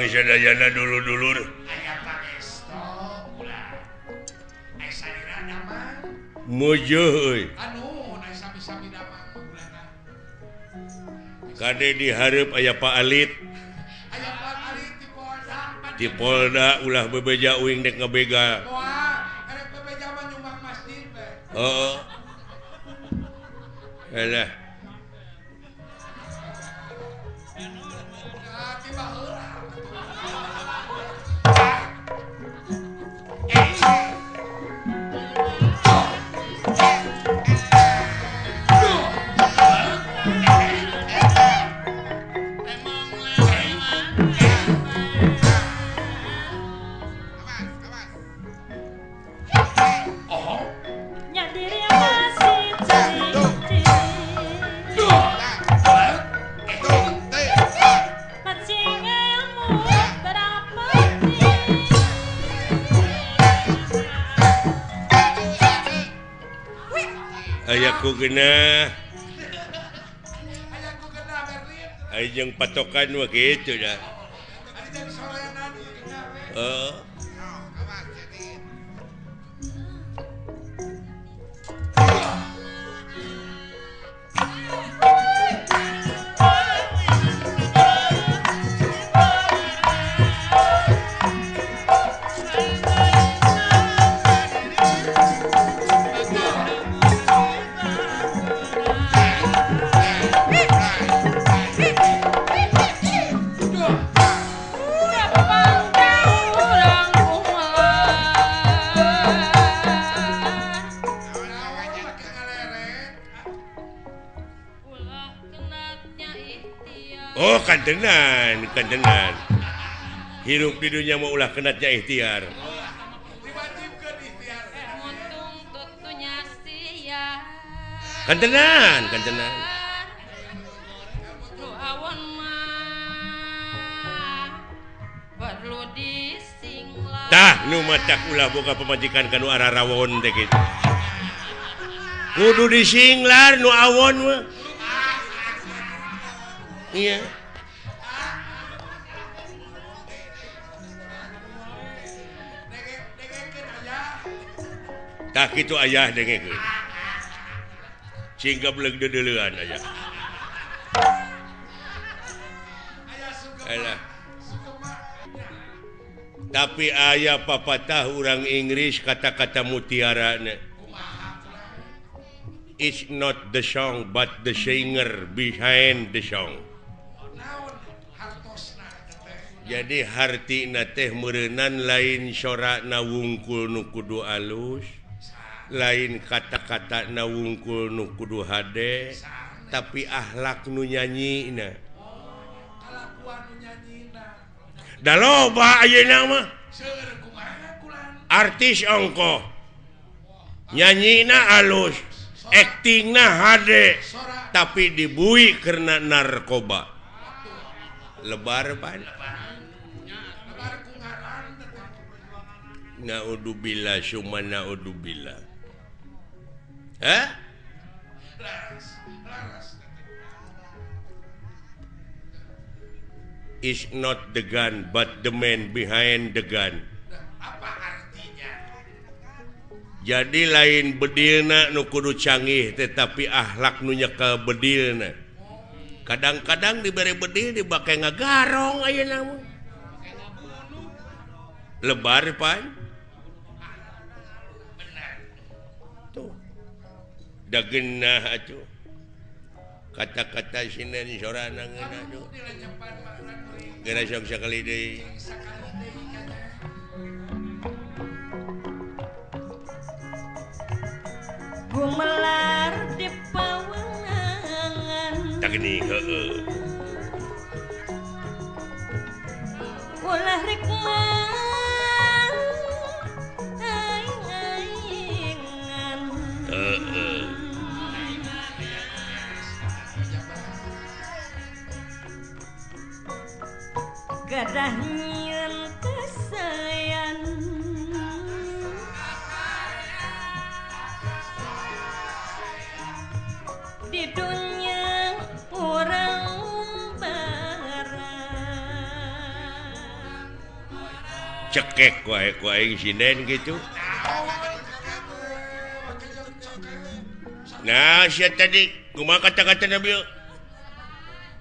Damang sadayana dulur-dulur. Aya pangesto ulah. Aya salira damang. Mujeuh euy. Anu aya sami-sami damang ulah. Kade dihareup aya Pak Alit. Aya Pak Alit di Polda. Di Polda ulah bebeja uing dek ngabegal. Moal, erek bebeja mah nyumbang masjid we. Heeh. Alah. Ayaku genah. Aya jeung patokan mah kitu dah. Heeh. Oh kantenan, kantenan. Hirup di dunia mau ulah kenatnya ikhtiar. Kantenan, kantenan. Tah nu matak ulah boga pamajikan kanu ararawon teh kitu. Kudu disinglar nu awon mah. Iya. Tah kitu ayah dengekeun. Cing gableg deudeuleun ayah. Alah. Tapi ayah papatah urang Inggris kata-kata mutiarana. It's not the song but the singer behind the song. Jadi hartina teh meureunan lain sorana wungkul nu kudu alus, lain kata-kata na wungkul nu kudu hade, tapi akhlak nu nyanyina. Da loba ayeuna mah. Artis ongkoh. Nyanyina alus, aktingna hade, tapi dibui karena narkoba. Lebar pan. Naudzubillah summa naudzubillah. Hah? It's not the gun but the man behind the gun. Apa artinya? Jadi lain bedilna nu kudu canggih tetapi akhlak nu nyekel bedilna. Kadang-kadang dibere bedil dibake ngagarong ayeuna mah. Lebar pan. Tuh. Da geunah atuh. Kata-kata sinden sorana ngeunah tuh. Geura sok sakali deui. Gumelar di pawengan. Tah geuning heueuh. Ulah rek mang aing-aingan. Heeh. Gadah nyieun kasayan. Di dunia urang barang. Dicekek wae ku aing sinden gitu. Nah, sia tadi kumaha kata-kata Nabi?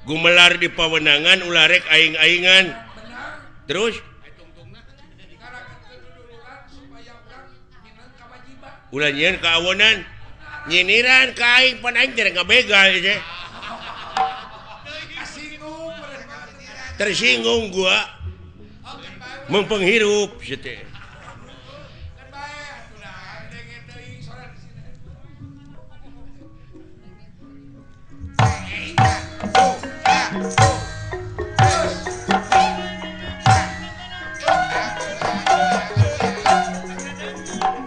Gumelar di pawenangan ulah rek aing-aingan. Terus ulah nyieun kaawonan, nyiniran ka aing pan aing teh ngabegal teh. Tersinggung gua. Mempenghirup sia teh.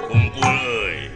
Kumpul euy.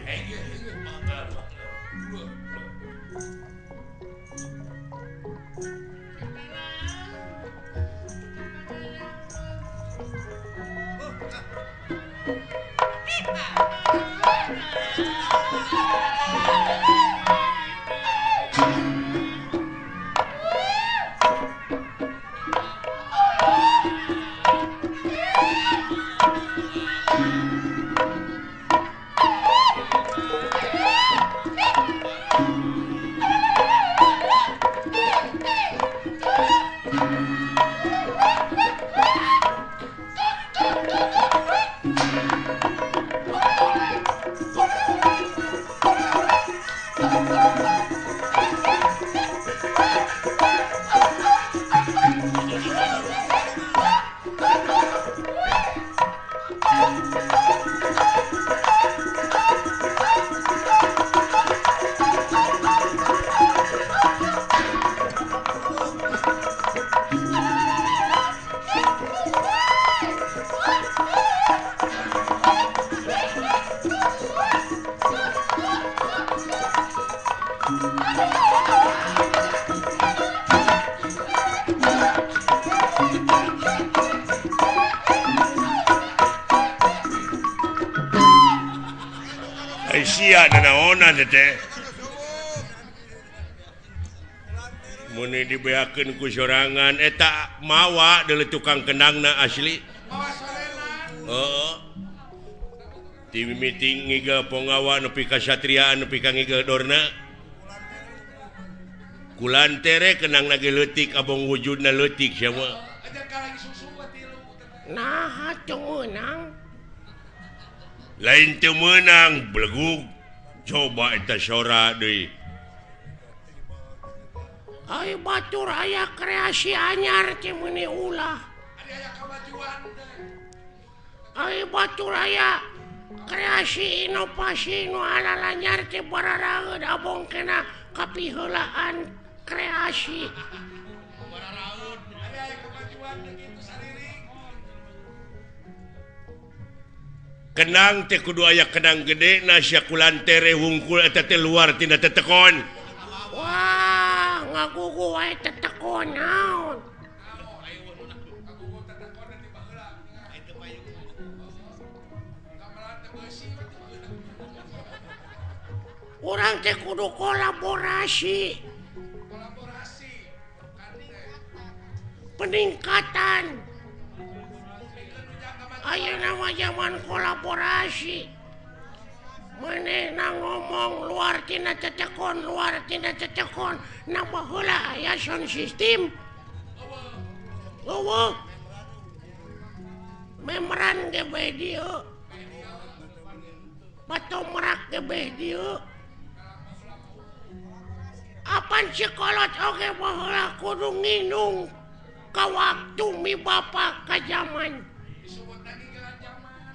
Sia nanaonan teh. Mun dibeakeun ku sorangan eta mawa deuleu tukang kendangna asli. Heeh. Ti mimiti ngigel ponggawa nepi ka satriaan nepi ka ngigel dorna. Kulantere kendangna ge leutik abong wujudna leutik sia mah. Naha teu meunang? Lain teu meunang belegug coba eta sora deui. Ai batur aya kreasi anyar teh meuni ulah. Ai batur aya kreasi inovasi nu alalanyar teh bararaeud abong kena kapiheulaan kreasi. Kenang teh kudu aya kenang gede na sia kulantere wungkul eta teh luar tina tetekon. Wah, ngagugu wae tetekon naon. Urang teh kudu kolaborasi. Peningkatan. Ayeuna mah zaman kolaborasi. Manehna ngomong luar tina tetekon, luar tina tetekon, na baheula aya sound system. Eueuh. Memeran ge bae dieu. Batomrak ge bae dieu. Apan sikolot oge baheula kudu nginung ka waktu mi bapa ka zaman.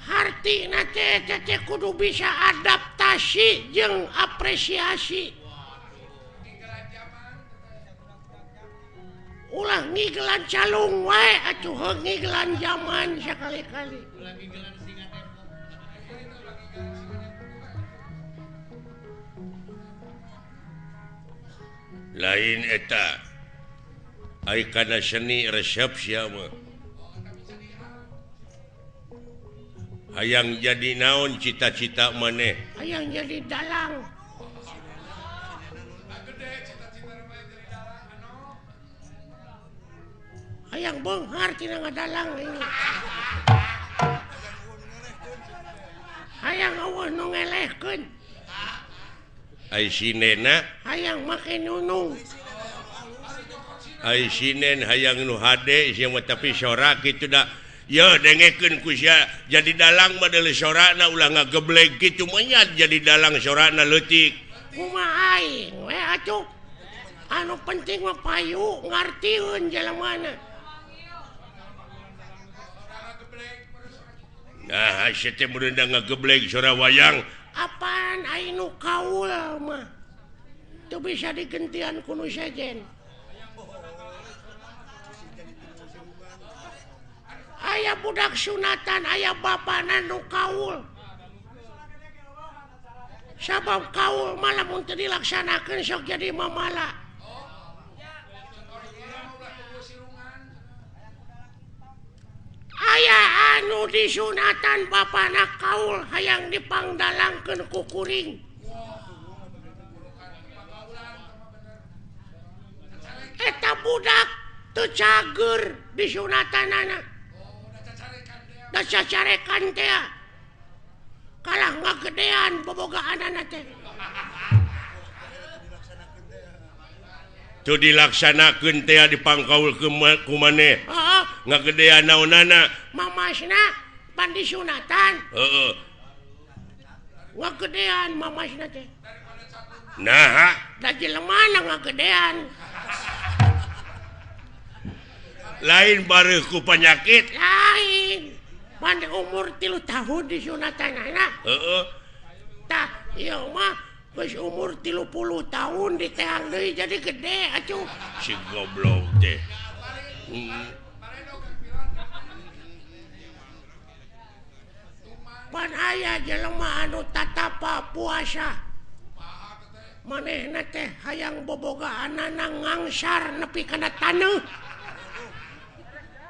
Hartina teh teh kudu bisa adaptasi jeung apresiasi. Ulah ngigelan calung wae atuh heuh ngigelan zaman sakali-kali. Lain eta ai kana seni resep sia mah. Hayang jadi naon cita-cita maneh? Hayang jadi dalang. Hayang beunghar tina ngadalang ini. nu ngelehkeun. Ai sinena hayang make nunung. Ai sinen hayang nu hade sia mah tapi sora kitu da. Ye dengekeun ku sia jadi dalang mah deuleu sorana ulah ngageblek kitu menyat jadi dalang sorana leutik. Kumaha aing we atuh. Anu penting mah payu ngartieun jelemana. Nah, sia teh meureun ngageblek sora wayang. Apaan aing nu kaul mah. Teu bisa digentian ku nu sejen. Aya budak sunatan, aya bapana nu kaul. Sabab kaul mah lamun teu dilaksanakeun sok jadi mamala. Aya anu disunatan bapana kaul hayang dipangdalangkeun ku kuring. Eta budak teu cager disunatanana. Da cacarekan teh kalah ngagedean bobogaanana teh. Teu dilaksanakeun teh dipangkaul ku maneh. Heeh, ngagedean naonana? Mamasna pan disunatan. Heeh. Ngagedean mamasna teh. Naha? Da jelemana ngagedean. Lain bareuh ku panyakit. Lain. Pan umur 3 tahun disunatanana. Heeh. Tah, ieu mah geus umur 30 tahun diteang deui jadi gede atuh. Si goblok teh. Pan aya jelema anu tatapa puasa. Manehna teh hayang bobogaanana ngangsar nepi kana taneuh.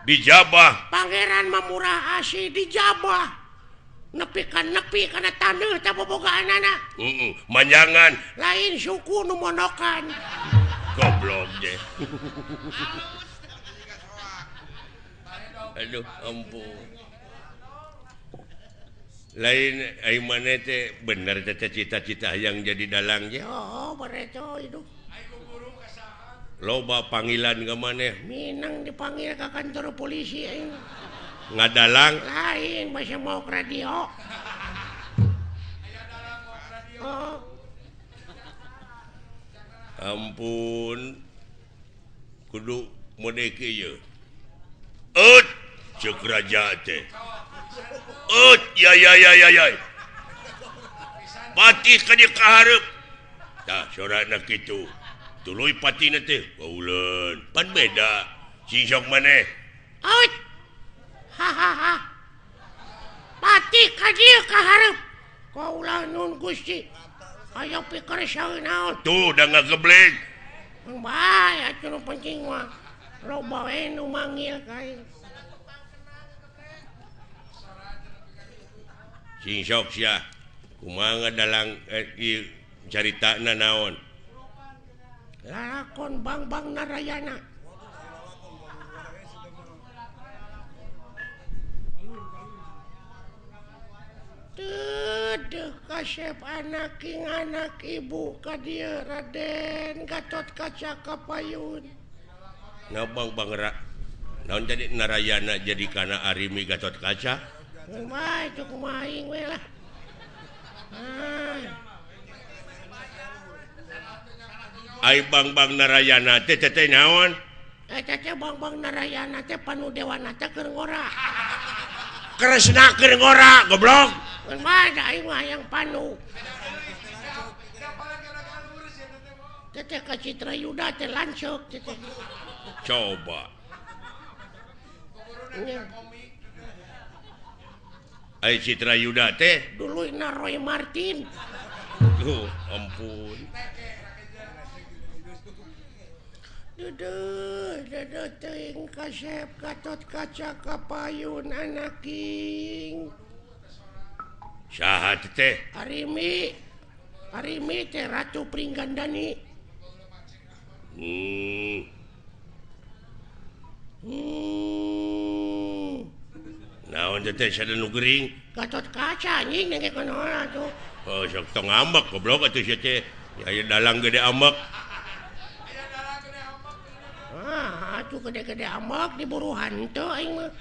Dijabah. Pangeran mah murah asih dijabah. Nepi ka nepi kana taneuh teh bobogaanana. Heeh, manjangan. Lain suku nu monokan. Goblok teh. Aduh, ampun. Lain ai maneh teh bener teh cita-cita hayang jadi dalang ge. Oh, bareto hidup. Loba panggilan ka maneh. Minang dipanggil ka kantor polisi aing. Ngadalang? Lain basa mau ke radio. Oh. Ampun. Kudu mode kieu. Eut ceuk raja teh. Eut ya ya ya ya ya. Patih ka dieu ka hareup. Tah sorana kitu. Tuluy patina teh bauleun. Pan beda. Sing sok maneh. Eut. Ha ha ha. Patih ka dieu ka hareup. Kaula nun Gusti. Aya pikir saeun naon. Tuh da ngageblek. Bae atuh nu penting mah. Loba we nu manggil ka aing. Sing sok sia. Kumaha dalang ieu caritana naon? Lalakon Bangbang Narayana. Teuh kasep anak king anak ibu ka dieu Raden Gatot Kaca Kapayun. Ngabang Bang naon jadi Narayana jadi kana Arimi Gatot Kaca? Kumaha itu kumaha aing we lah. Ah. Ai Bangbang Narayana teh teh naon? Eta teh Bangbang Narayana teh panu dewana teh keur ngora. Kresna keur ngora, goblok. Kumaha da aing mah hayang panu. Teh ka Citra Yuda teh lanceuk teh. Coba. Ai Citra Yuda teh duluyna Roy Martin. Duh, ampun. Duduh, duduh teuing kasep Gatot Kaca Kapayun anaking. Saha teh? Arimi. Arimi teh Ratu Pringgandani. Naon Naon teh sada nu gering? Gatot Kaca anjing dengekeun heula tuh. Oh, sok tong ambek goblok atuh sia teh. Aya dalang gede ambek. Aya dalang gede ambek. Ah, atuh gede-gede ambek diburu hantu aing mah.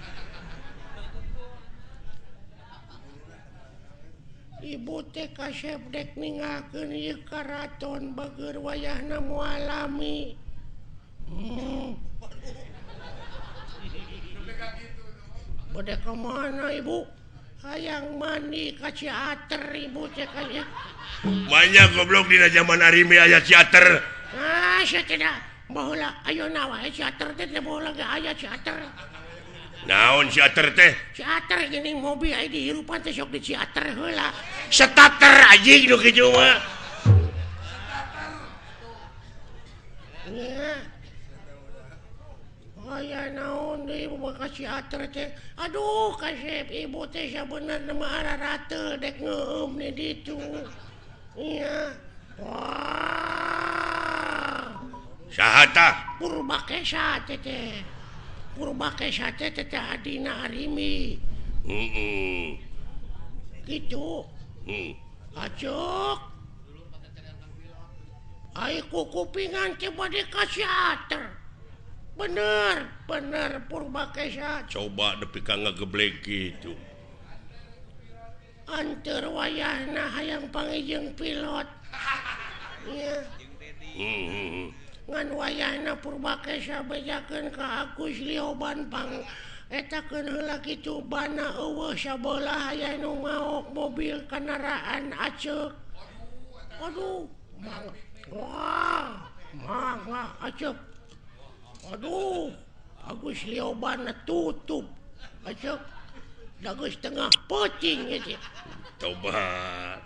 Ibu teh kasep dek ninggalkeun ieu karaton bageur wayahna moal lami. Bade ka mana ibu? Hayang mandi ka Ciater ibu teh kaya. Banyak goblok dina zaman Arimi aya Ciater. Ah, sia tidak. Baheula ayeuna wae Ciater teh teh baheula ge aya Ciater. Naon Ciater teh? Ciater geuning mobil aya dihirupan teh sok di Ciater heula. Starter anjing nu kitu mah. Nya. Aya naon deui ibu mah ka Ciater teh. Aduh kasep ibu teh sabenerna mah ararateul dek ngeueum di ditu. Nya. Wah. Saha tah? Purbakesa teh teh. Purbakesa teh teh adina Arimi. Heeh. Kitu. Heeh. Acuk. Ai kukupingan teh bade ka Ciater. Bener, bener Purbakesa. Coba nepi ka ngageblek kitu. Anteur wayahna hayang panggih pilot. Nya. Ngan wayahna Purbakesa bejakeun ka Agus Lioban pang etakeun heula kitu bana eueuh sabelah aya nu maok mobil kendaraan aceuk. Aduh, mang. Wah, mangga aceuk. Aduh, Agus Lioban tutup. Aceuk. Da geus tengah peuting ieu. Tobat.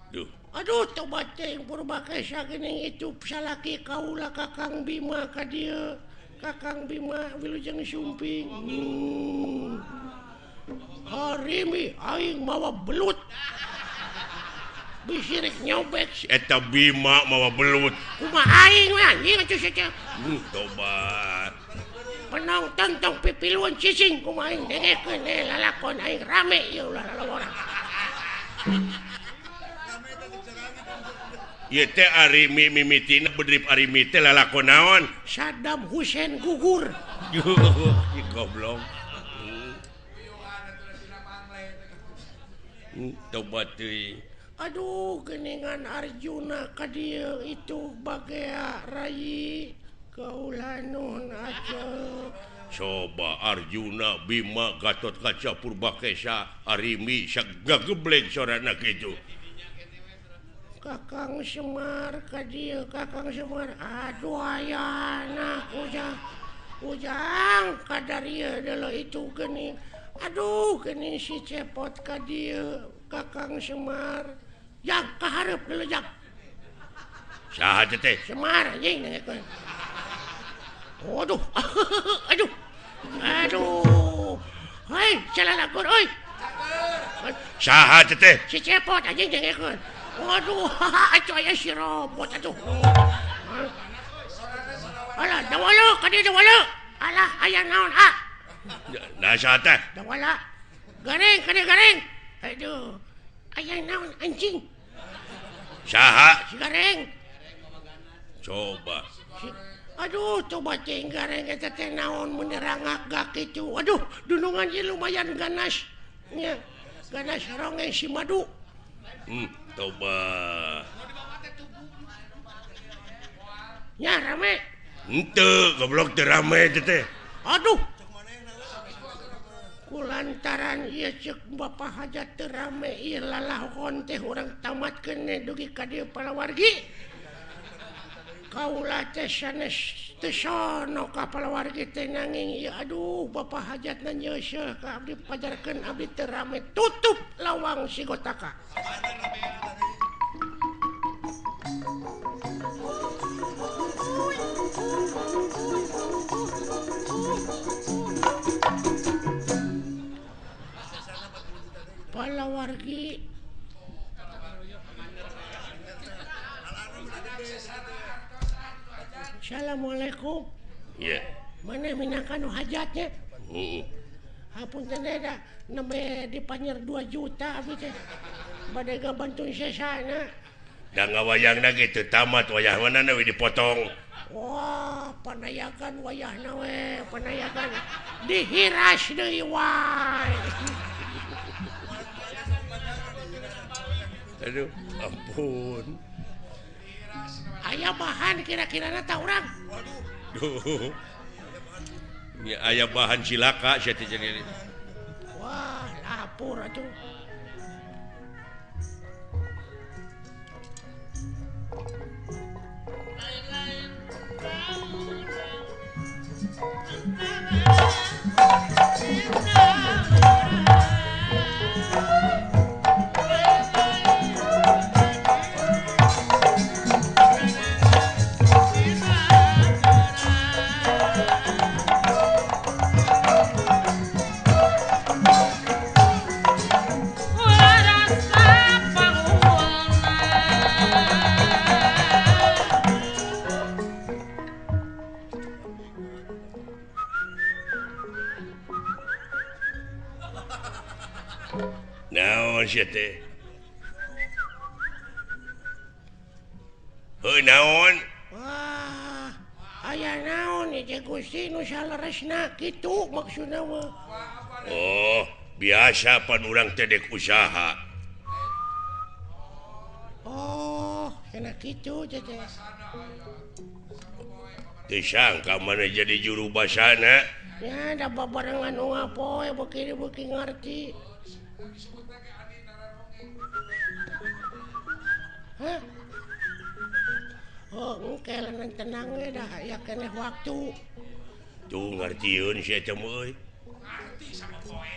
Duh. Aduh, tobat teh Purbakesa geuning itu salaki kaula Kakang Bima ka dieu. Kakang Bima wilujeng sumping. Harimi aing mawa belut. Bisi rek nyobek si eta Bima mawa belut. Kumaha aing we anjing atuh sia teh. Tobat. Penonton tong pipiluan cicing kumaha aing dengekeun lalakon aing rame ieu ulah lalawora. Ieu teh Arimi mimitina bedrip Arimi teh lalakon naon? Saddam Hussein gugur. Goblok. Tobat teuing. Aduh, geningan Arjuna ka dieu itu bagea rayi kaula nuhun aceuk. Coba Arjuna, Bima, Gatot Kaca, Purbakesa, Arimi sagageblek sorana kitu. Kakang Semar ka dieu, Kakang Semar. Aduh ayana ujang. Ujang kadarieu deuleu itu geuning. Aduh geuning si Cepot ka dieu, Kakang Semar. Jang kahareup deuleu jang. Saha teh? Semar anjing dengekeun. Aduh. Aduh. Aduh. Hei, salalakon euy. Saha teh? Si Cepot anjing dengekeun. Waduh, atuh aya si robot atuh. Alah, dawala ka dieu dawala. Alah, aya naon ah? Nah, saha teh? Dawala. Gareng ka dieu gareng. Aduh. Aya naon anjing? Saha? Si gareng. Coba. Aduh, coba cing gareng eta teh naon menerangak gak kitu. Aduh, dunungan ieu lumayan ganas. Nya, ganas rongeng si madu. Coba. Nya rame. Henteu, goblok teu rame teh teh. Aduh. Kulantaran ieu ceuk Bapak Hajat teu rame ieu lalahon teh urang tamatkeun dugi ka dieu palawargi. Kaula teh sanes teu sono ka palawargi teh nanging ieu aduh Bapak Hajatna nyeuseuh ka abdi pajarkeun abdi teu rame tutup lawang sigotaka. Palawargi Assalamualaikum. Iya. Mana minangka nu hajatnya? Heeh. Hapunten da nembe dipanyer 2 juta abdi teh. Bade gabantu sesana. Da ngawayangna ge teu tamat wayah mana we dipotong. Wah, panayagan wayahna we, panayagan dihiras deui wae. Aduh, ampun. Aya bahan kira-kirana ta urang. Waduh. Nya aya bahan cilaka sia teh jadi. Wah, lapor atuh. Naon sia teh? Heuh naon? Wah, aya naon ieu Gusti nu saleresna kitu maksudna mah. Oh, biasa pan urang teh dek usaha. Oh, kena kitu teh. Teu sangka maneh jadi juru basana. Ya, da babarengan unggal poe beuki-beuki ngarti. Hah? Oh, engke leungeun tenang we dah aya keneh waktu. Tuh ngartieun sia teh euy. Ngarti sama poe.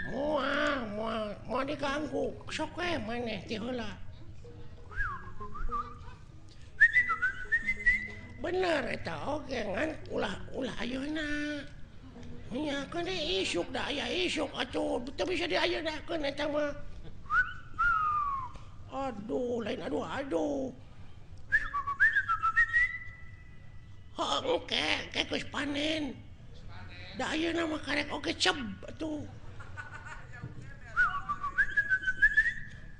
Moal, moal, moal diganggu. Sok we maneh ti heula. Bener eta oge ngan ulah ayeuna. Nya keun isuk da aya isuk atuh teu bisa diayeuna-keun eta mah. Aduh, lain aduh aduh. Heuh engke, engke geus panen. Da ayeuna mah karek oge ceb atuh.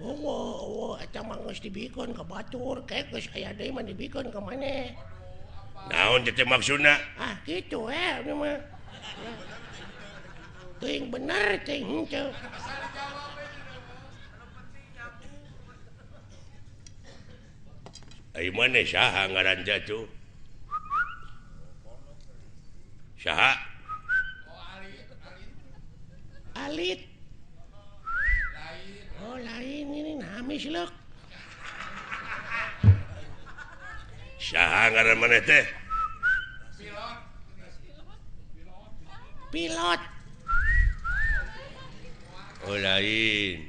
Oh, eta mah geus dibikeun ka batur, ke geus aya deui mah dibikeun ka maneh. Naon teh maksudna? Ah, kitu we ieu mah. Teuing bener teuing henteu. Ai maneh saha ngaran teh atuh? Saha? Alit. Oh, lain ini hamis leuk. Saha ngaran maneh teh? Pilot. Pilot. Oh, lain.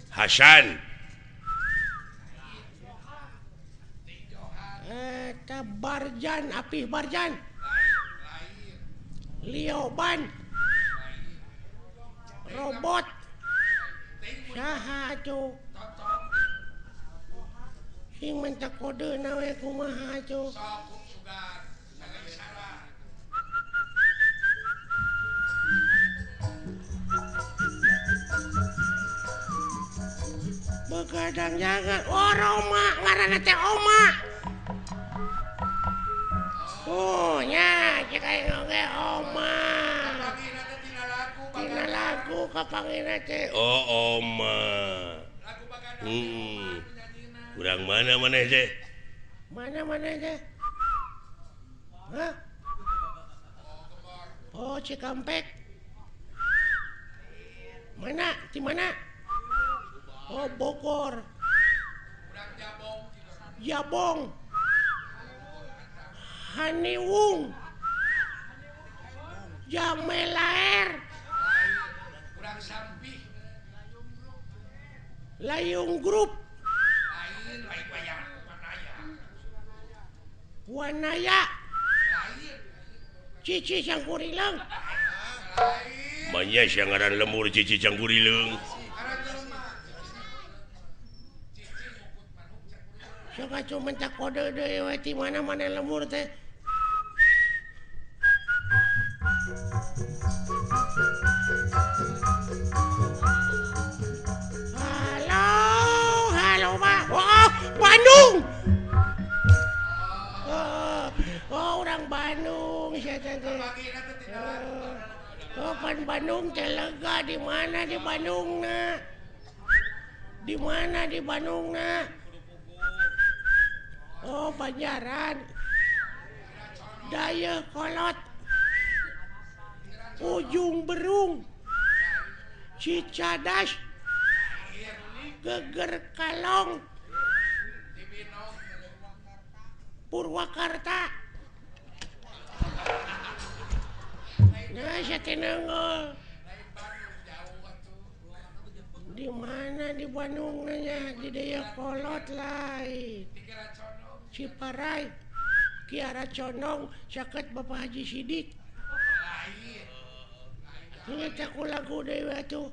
Hasan. Eta Barjan, Apih Barjan. Lioban. Robot. Saha atuh? Sing minta kode we kumaha atuh? Begadang jangan. Oh, Roma ngaranna teh Oma. Oh, nya cek aing oge Oma. Tina lagu kapangina teh. Oh, Oma. Urang mana maneh teh? Mana maneh teh? Hah? Oh, Cikampek. Mana? Di mana? Oh, Bogor. Jabong. Haniwung. Jamelaer. Layung Group. Wanaya. Cici Cangkurileung. Manya sia ngaran lemur Cici Cangkurileung. Sok atuh minta kode deui we ti mana-mana lemur teh. Bandung teh lega di mana di Bandungna? Di mana di Bandungna? Oh, Banjaran. Dayakolot. Ujung Berung. Cicadas. Geger Kalong. Purwakarta. Nah, saya tenang. Di mana di Bandung nanya di Dayakolot lain. Ciparai, Kiara Condong, caket Bapak Haji Sidik. Ingat aku lagu dewa tuh.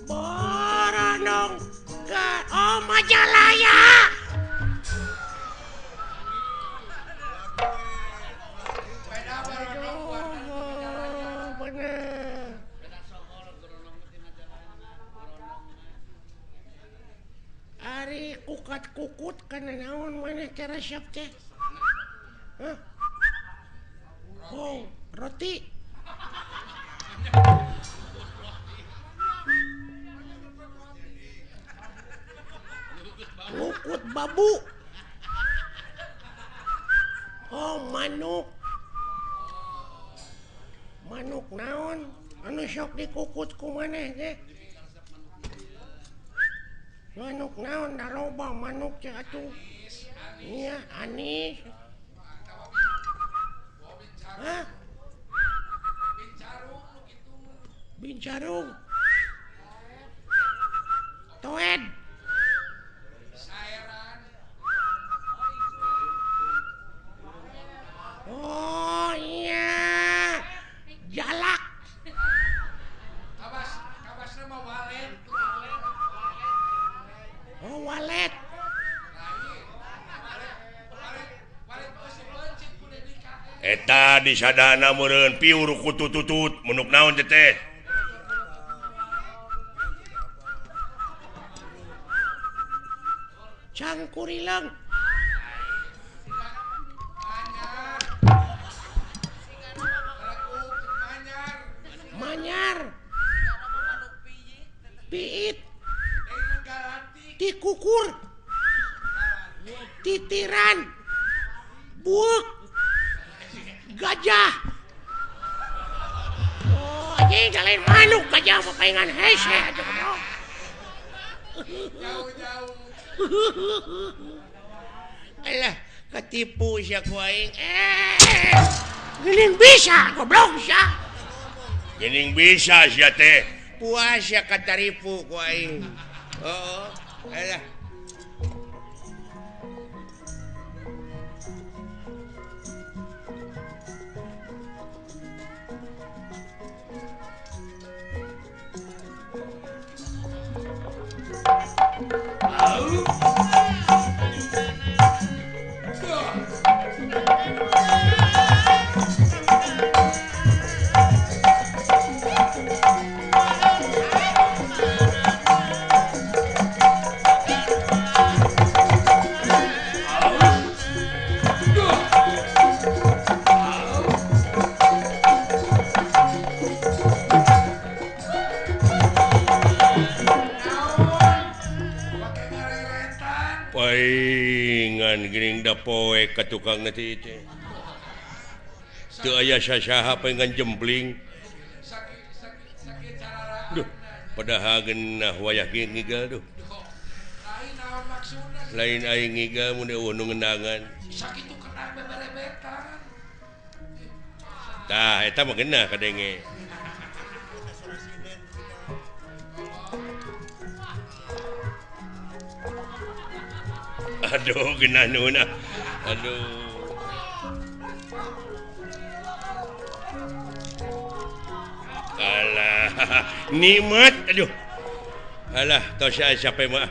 Boronong ke oh Majalaya. Aduh, bener. Ari kukat-kukut kana naon maneh teh resep teh? Hah? Oh, roti. Kukut babu. Oh, manuk. Manuk naon? Anu sok dikukut ku maneh teh? Manuk naon da loba manuk teh atuh. Iya, anis. Hah? Bincarung. Toed. Oh iya. Jalak. Kabas, kabasna mah walet. Oh, walet. Eta disadana meureun piur kutututut menuk naon teh teh. Cangkurileung. Manyar. Piit. Tikukur. Titiran. Buuk. Gajah. Oh, anjing lain manuk gajah mah paingan hese atuh goblok. Jauh-jauh. Alah, ketipu sia ku aing. Geuning bisa goblok sia. Geuning bisa sia teh. Puas sia kataripu ku aing. Heeh. Alah. Paingan geuning da poe ka tukang teh teh. Teu aya sasaha paingan jempling. Duh, padahal geunah wayah ge ngigal duh. Lain aing ngigal mun eueuh nu ngendangan. Sakitu kenang beberebetan. Tah eta mah geunah kadenge. Aduh, geunah nuhun ah. Aduh. Alah, nikmat aduh. Alah, tos aya siapa mah.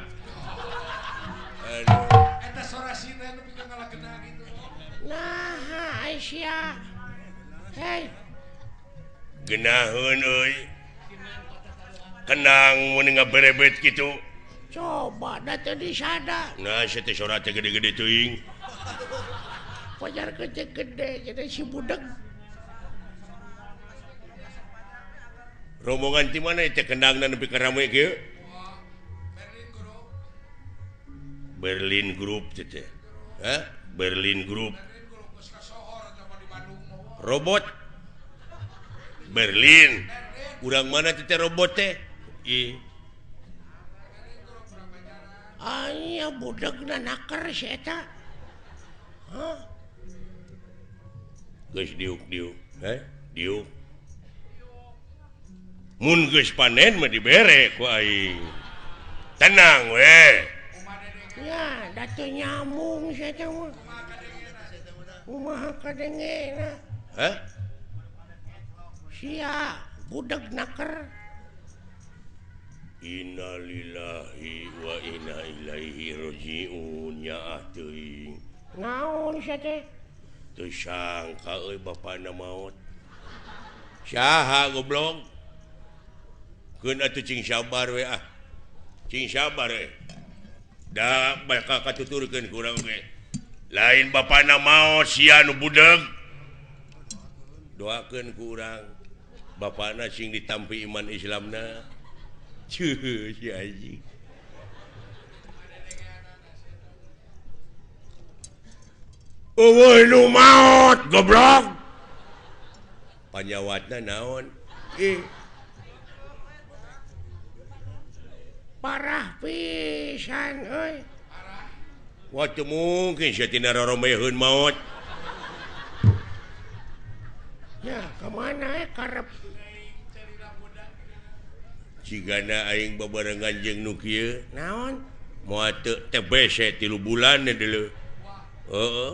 Aduh. Eta sora sinden nu pikeun ngalakeuna kitu. Nah, Aisyah. Hei. Geunaheun euy. Kenang mun ngaberebet kitu. Coba da teu disada. Nah sia teh sora teh gede-gede teuing. Pajar gede-gede jadi si budeg. Rombongan ti mana teh kendangna nepi ka rame kieu? Berlin Group teh teh. Hah? Berlin Group. Robot Berlin. Urang mana teh robot teh? Ih. Aya budegna naker si eta. Hah? Geus diuk-diuk, heh? Diuk. Mun geus panen mah dibere ku aing. Tenang we. Ya, da teu nyambung si eta mah. Kumaha kadengena? Hah? Sia budeg naker. Innalillahi wa inna ilaihi rajiun ya teuing. Naon sia teh? Teu sangka euy bapana maot. Saha goblok? Keun atuh cing sabar we ah. Cing sabar we. Da bakal katuturkeun ku urang ge. Lain bapana maot sia nu budeg. Doakeun ku urang bapana sing ditampi iman Islamna. Cuh, si anjing. Eueuh nu maot goblok. Panyawatna naon? Ih. Parah pisan euy. Wah teu mungkin sia tina roromeheun maot. Ya, ka mana karep? Cigana aing babarengan jeung nu kieu. Naon? Moal teu TBC 3 bulan deuleu. Heeh.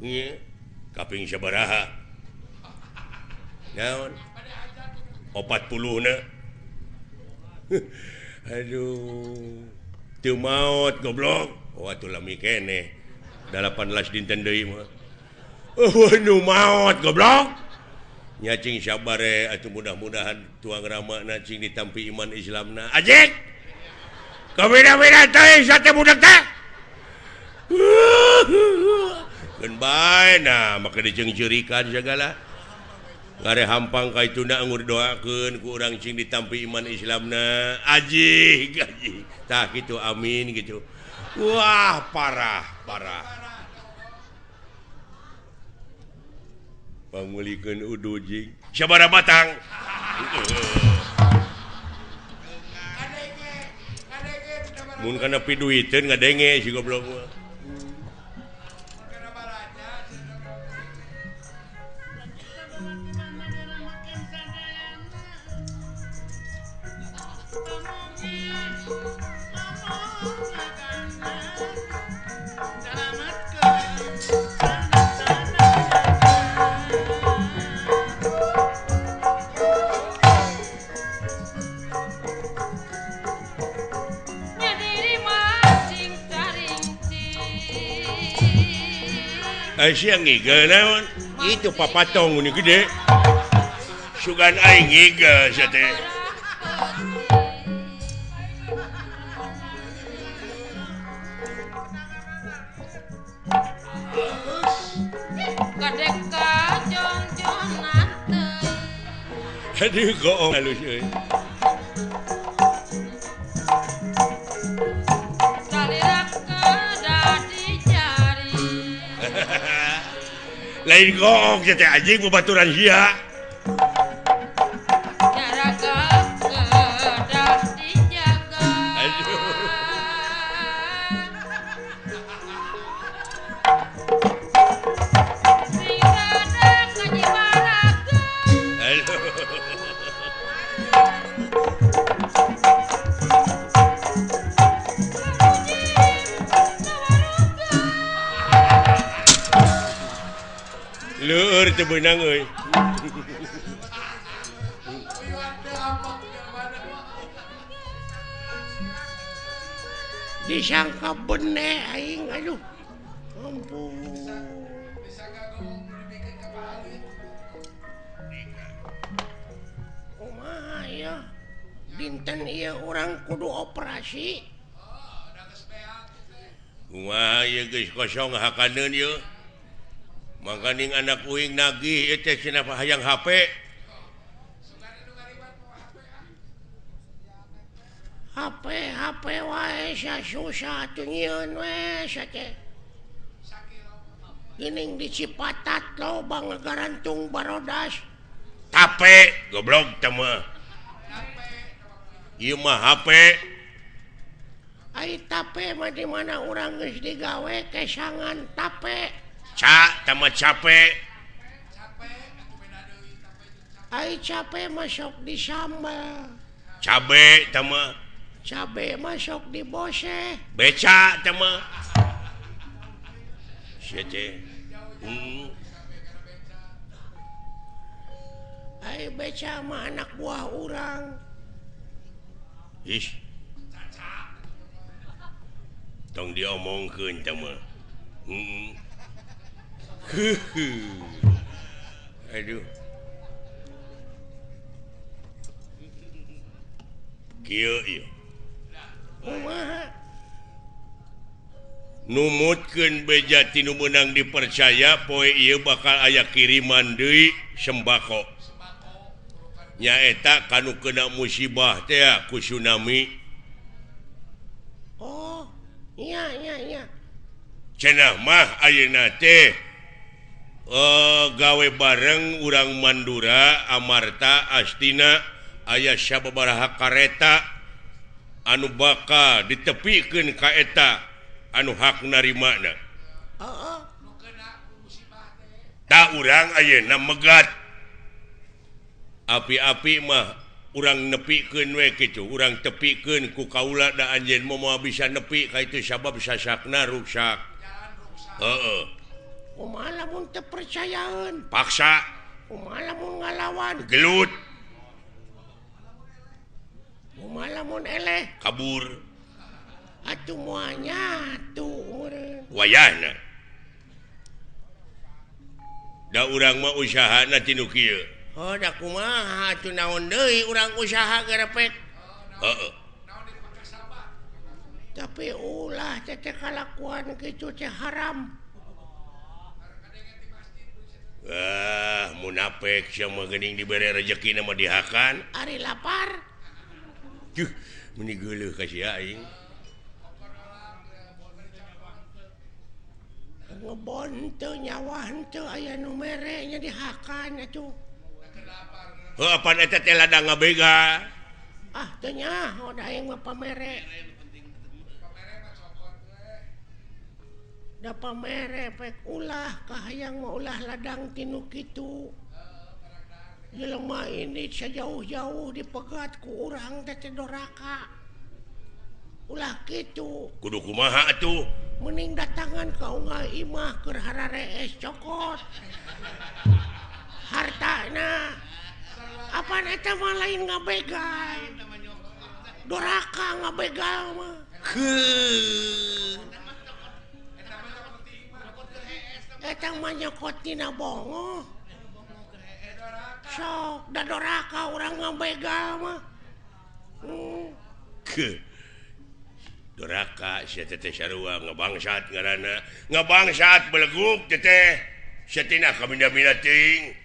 Nya kaping sabaraha? Naon? 40 na. Aduh. Teu maot goblok. Oh atuh lami keneh. 18 dinten deui mah. Oh nu maot goblok. Nya cing sabare atuh mudah-mudahan tuang ramana cing ditampi iman Islamna. Ajik. Kabeda-beda teh sate budak teh. Keun bae nah make diceungceurikan sagala. Ngare hampang ka ituna anggur doakeun ku urang cing ditampi iman Islamna. Ajik, ajik. Tah kitu amin gitu. Wah, parah, parah. Pangulikeun udu jing. Sabaraha batang? Mun kana piduiteun ngadenge si goblok mah. Siang ngigel naon? Itu papatong ini gede. Sugan aing ngigel sia teh. Aduh goong halus euy. Lain goong sia teh anjing babaturan sia. Aduh. Aduh. Leur teu beunang euy. Disangka bene aing aduh. Ampun. Kumaha ya? Dinten ieu urang kudu operasi. Kumaha ieu geus kosong hakaneun ieu. Mangkaning anak uing nagih ieu teh cenah hayang HP. HP HP wae sia susah atuh nyieun we sia teh. Geuning di Cipatat loba ngagarantung barodas. Tape goblok teh mah. Ieu mah HP. Ai tape mah di mana urang geus digawe kesangan tape. Ca teh mah cape. Ai cape mah sok disambel. Cabe teh mah. Cabe mah sok diboseh. Beca teh mah. Sia teh. Ai beca mah anak buah urang. Ih. Tong diomongkeun teh mah. Aduh. Kieu ieu. Kumaha? Numutkeun beja ti nu meunang dipercaya poe ieu bakal aya kiriman deui sembako. Nyaeta kanu kena musibah teh ku tsunami. Oh, iya iya iya. Cenah mah ayeuna teh gawe bareng urang Mandura, Amarta, Astina aya sababaraha kareta anu bakal ditepikeun ka eta anu hak narimana. Heeh. Ta urang ayeuna megat. Api-api mah urang nepikeun we kitu, urang tepikeun ku kaula da anjeun moal bisa nepi ka itu sabab sasakna ruksak. Heeh. Kumaha lamun teu percayaeun? Paksa. Kumaha lamun ngalawan? Gelut. Kumaha lamun eleh? Kabur. Atuh moal nyatu meureun. Wayahna. Da urang mah usahana ti nu kieu. Oh, da kumaha atuh naon deui urang usaha gerepek. Heeh. Tapi ulah teh kalakuan kitu teh haram. Ah, munafik sia mah geuning dibere rejekina mah dihakan. Ari lapar. Duh, meuni geuleuh ka sia aing. Ngebon teu nyawa henteu aya nu mere nya dihakan atuh. Heuh, apan eta teh ladang ngabega. Ah, teu nyaho da aing mah pamere. Da pamere pek ulah kahayang mah ulah ladang tinu kitu. Jelema ini sejauh-jauh dipegat ku urang teh teh doraka. Ulah kitu. Kudu kumaha atuh? Mending datangan ka unggal imah keur hararees cokot. Hartana. Apaan eta mah lain ngabegal. Doraka ngabegal mah. Heuh. Eta mah nyokot tina bongoh. Sok da doraka urang ngabegal mah. Ke. Doraka sia teh sarua ngabangsat ngaranna. Ngabangsat beleguk teh teh. Sia tina kaminda-minda teuing.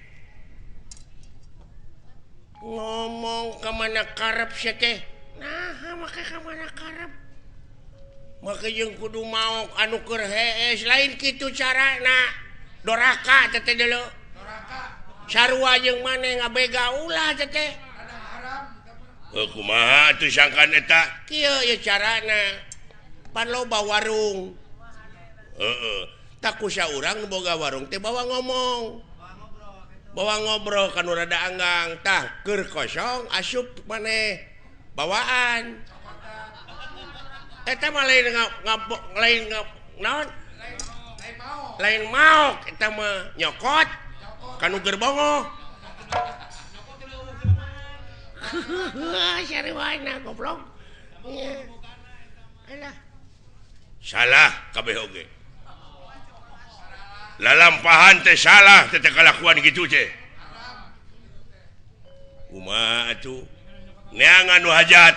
Ngomong ka mana karep sia teh? Naha make ka mana karep? Make jeung kudu maok anu keur hees lain kitu carana. Doraka teh teh deuleu. Doraka. Sarua jeung maneh ngabega ulah teh teh. Heuh kumaha atuh sangkan eta? Kieu ieu carana. Pan loba warung. Heeh. Tak kusa urang nu boga warung teh bawa ngomong. Bawa ngobrol kan rada anggang tah keur kosong asup maneh bawaan. Eta mah lain lain naon? Lain maok eta mah nyokot kanu keur bongoh. Sarwana goblok. Alah. Salah kabeh oge. Lalampahan teh salah teh kalakuan kitu teh. Kumaha atuh? Neangan nu hajat.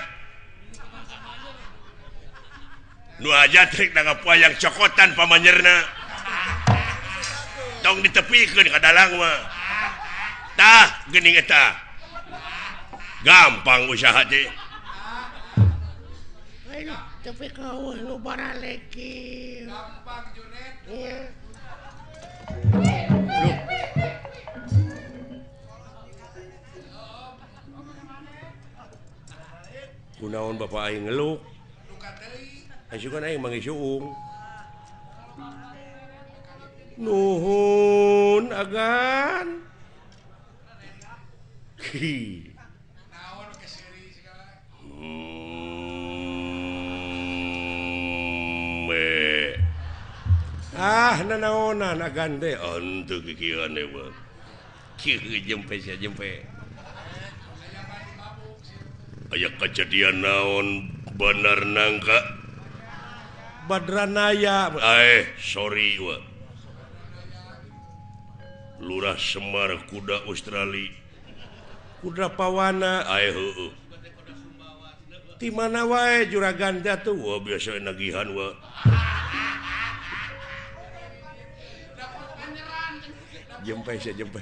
Nu aja trik nanggap wayang cokotan pamanyerna. Tong ditepikeun ka dalang mah. Tah geuning eta. Gampang usaha teh. Ayo tepi ka eueuh nu baralek kieu. Gampang Junet. Iya. Loh. Kunaon bapak aing ngeluk? Asukan aing manggih suung. Nuhun agan. Hi. Ah nanaonan agan teh henteu kikieuan deui mah. Kieu jempe sia jempe. Aya kejadian naon bener nangka Badranaya sorry wa. Lurah Semar kuda Australia kuda Pawana heueuh ti mana wae juragan teh atuh wah biasa nagihan wa. Jempe sia jempe.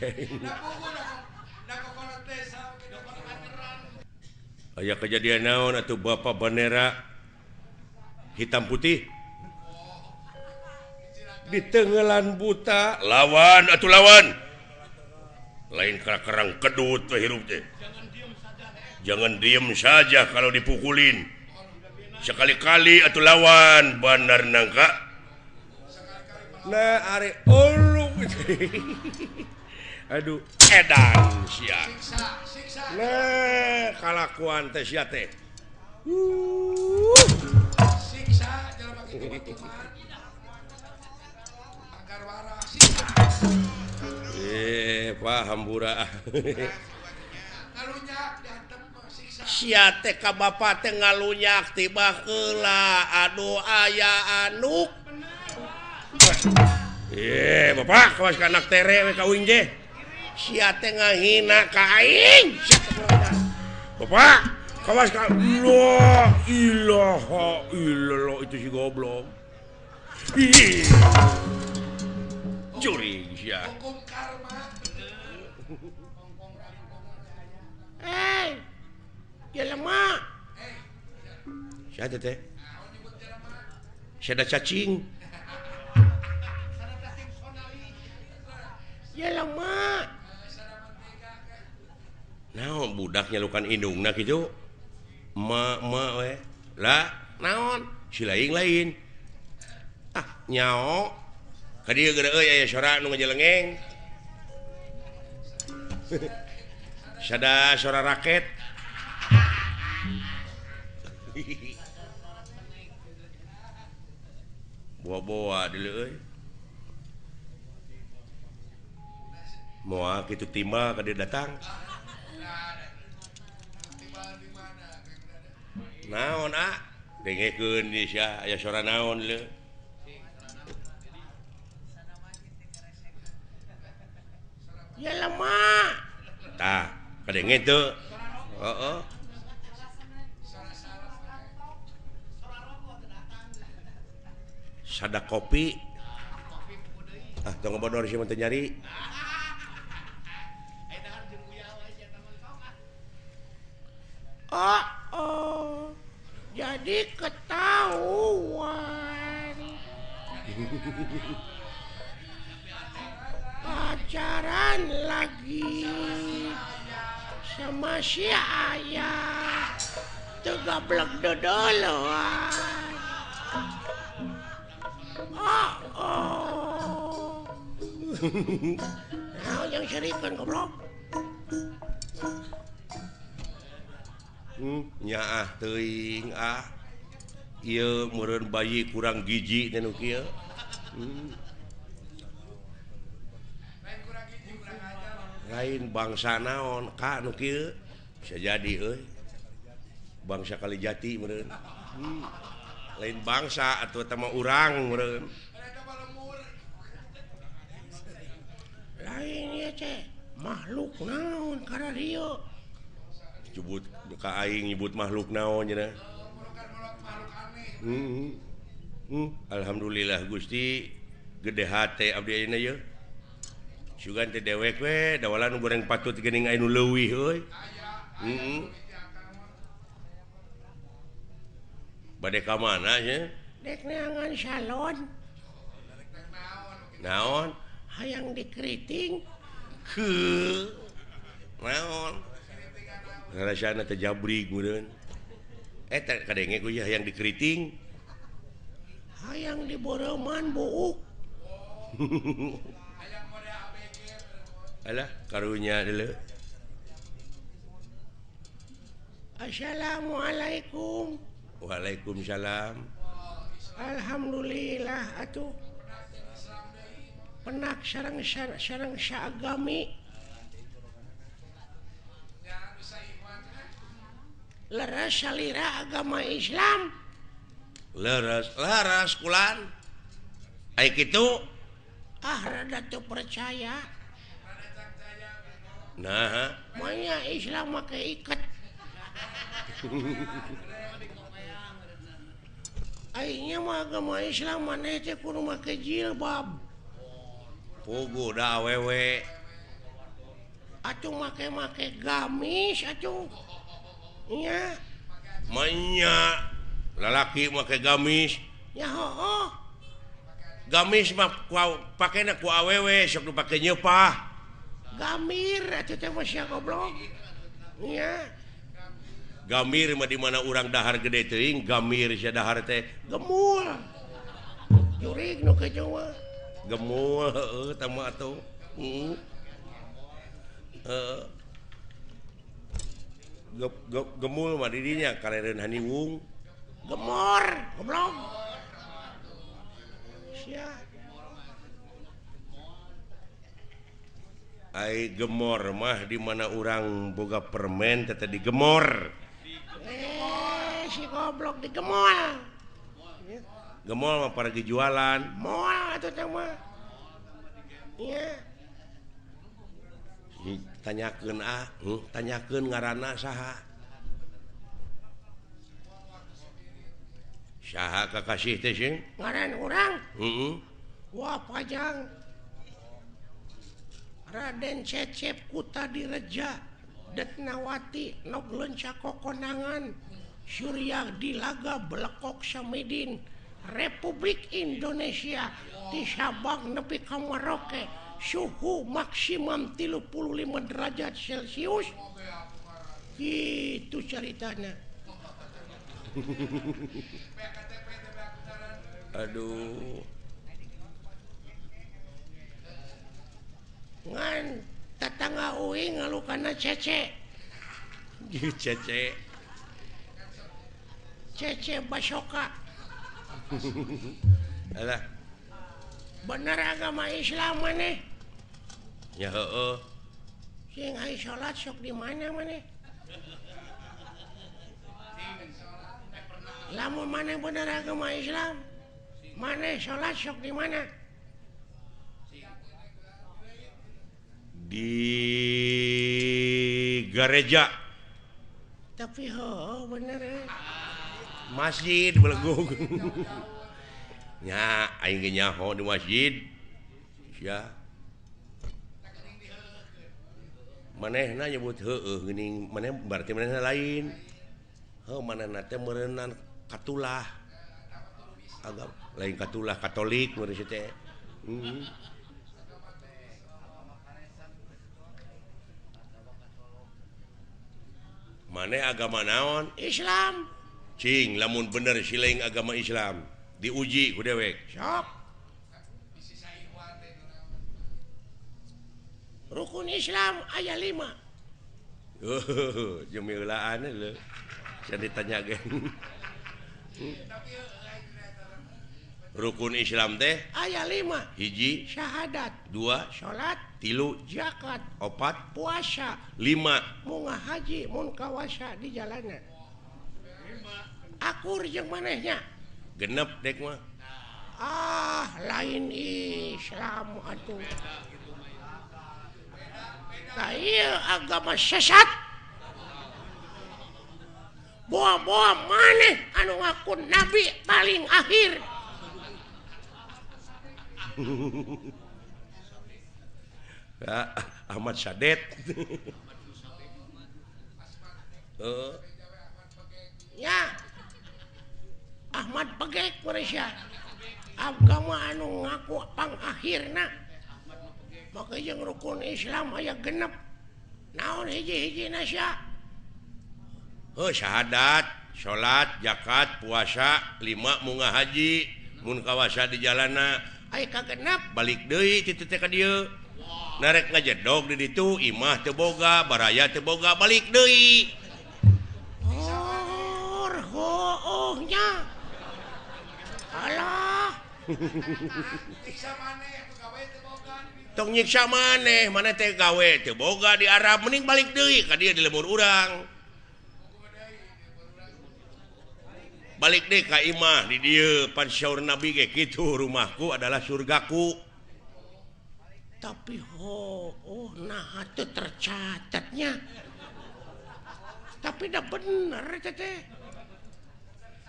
Aya kejadian naon atuh bapak bendera hitam putih di tenggelan buta lawan atuh lawan lain kerang kedut we hirup teh. Jangan diem saja kalau dipukulin sekali-kali atuh lawan bandar nangka. Nah are ulu aduh edan sia. Nah kalakuan teh sia teh. Siksa jelema kitu mah. Agar waras siksa. Pak hambura. Ngalunyak diantem siksa. Sia teh ka bapa teh ngalunyak tiba heula aduh aya anuk. Bapak kawas ka anak tere we ka uing teh. Sia teh ngahina ka aing. Bapak, kawas ka la ilaha illallah itu si goblok. Ih. Curi sia. Hukum karma. Eh. Jelema. Sia teh teh. Sia da cacing. Jelema. Naon budak nyalukan indungna kitu? Ma ma we. Lah, naon? Si lain-lain. Ah, nyao. Ka dieu geura euy aya sora nu ngajelengeng. Sada sora raket. Boa-boa deuleu euy. Moal kitu timbal ka dieu datang. Naon ah dengekeun di sia aya sora naon leu. Ya lemah. Tah, kadenge teu. Heeh. Sada kopi. Ah, tong ngobodor sia mah teu nyari. Oh, oh. Jadi ketahuan. Pacaran lagi sama si ayah. Tuh gablek dodoloan. Oh, oh. Nah, yang serikan goblok. Nyaah teuing ah. Ieu meureun bayi kurang gizi teh nu kieu. Lain bangsa naon ka nu kieu bisa jadi euy. Bangsa Kalijati meureun. Lain bangsa atuh eta mah urang meureun. Lain ieu teh makhluk naon kararieu. Nyebut ka aing nyebut makhluk naon cenah. Alhamdulillah Gusti gede hate abdi ayeuna ye. Sugan teh dewek we dawalan goreng patut geuning aya nu leuwih euy. Heeh. Bade ka mana nya? Dek neangan salon. Naon? Hayang dikeriting. Heuh. Naon? Ngarasana teh jabrig meureun. Eta kadenge ku hayang dikeriting. Hayang diboreuman buuk. Alah karunya deuleu. Assalamualaikum. Waalaikumsalam. Alhamdulillah atuh. Penak sareng sareng saagami. Leres salira agama Islam. Leres, leres kulan. Ai kitu ah rada teu percaya. Nah, manya Islam make iket. Aingnya mah agama Islam maneh teh kudu make jilbab. Puguh da awewe. Atuh make-make gamis atuh. Nya. Manya lalaki make gamis. Ya hooh. Gamis mah pakena ku awewe sok dipake nyeupah. Gamir atuh teh mah sia goblok. Nya. Gamir mah di mana urang dahar gede teuing, gamir sia dahar teh gemul. Jurig nu kitu mah. Gemul heueuh tah mah atuh. Heeh. Heeh. Gemul mah di dinya karereun haniwung. Gemor, goblok. Sia. Ai gemor mah di mana urang boga permen teh digemor. Si goblok digemol. Gemol mah para jualan. Moal atuh teh mah. Nya. Tanyakeun ah, tanyakeun ngaranna saha? Saha kakasih teh sing? Ngaran urang? Heeh. Wah pajang. Raden Cecep Kutadireja Detnawati nog leunca kokonangan Surya Dilaga Belekok Samidin Republik Indonesia di Sabang nepi ka Merauke suhu maksimum 35 derajat Celcius. Gitu ceritanya. Aduh. Ngan tetangga uing ngalukana cece. Cece. Cece Basoka. Alah. Bener agama Islam maneh? Ya heueuh. Sing ai salat sok di mana maneh? Lamun maneh bener agama Islam, maneh salat sok di mana? Di gereja. Tapi heueuh bener eh. Masjid belegung. Nya aing ge nyaho di masjid. Sia. Manehna nyebut heueuh geuning maneh berarti manehna lain. Heuh manehna teh meureunnan katulah. Agama lain katulah Katolik meureun teh. Maneh agama naon? Islam. Cing lamun bener siling agama Islam diuji ku dewek. Sok. Rukun Islam aya 5. Jemilaan lho. Saya ditanya ge. Rukun Islam teh aya 5. Hiji syahadat, 2 salat, 3 zakat, 4 puasa, 5 munga haji mun kawasa di jalanan. Akur jeung manehnya. Genep dek mah. Ah, lain Islam atuh. Tah ieu agama sesat. Boa-boa maneh anu ngaku nabi paling akhir. Ahmad Sadet. Ya Ahmad Pegek Malaysia agama anu ngaku pangakhirna maka jeung rukun Islam aya genep naon hiji-hijina sia heuh syahadat salat zakat puasa 5 munggah haji mun kawasa di jalana aya kagenep balik deui kitu teh ka dieu narek ngajedog di ditu imah teu boga baraya teu boga balik deui. Oh nya alah tong nyiksa maneh maneh teh gawe teu boga di Arab mending balik deui ka dieu di lembur urang balik deui ka imah di dieu pan syaur Nabi ge kitu rumahku adalah surgaku tapi oh nah teu tercatatnya tapi dah bener teh.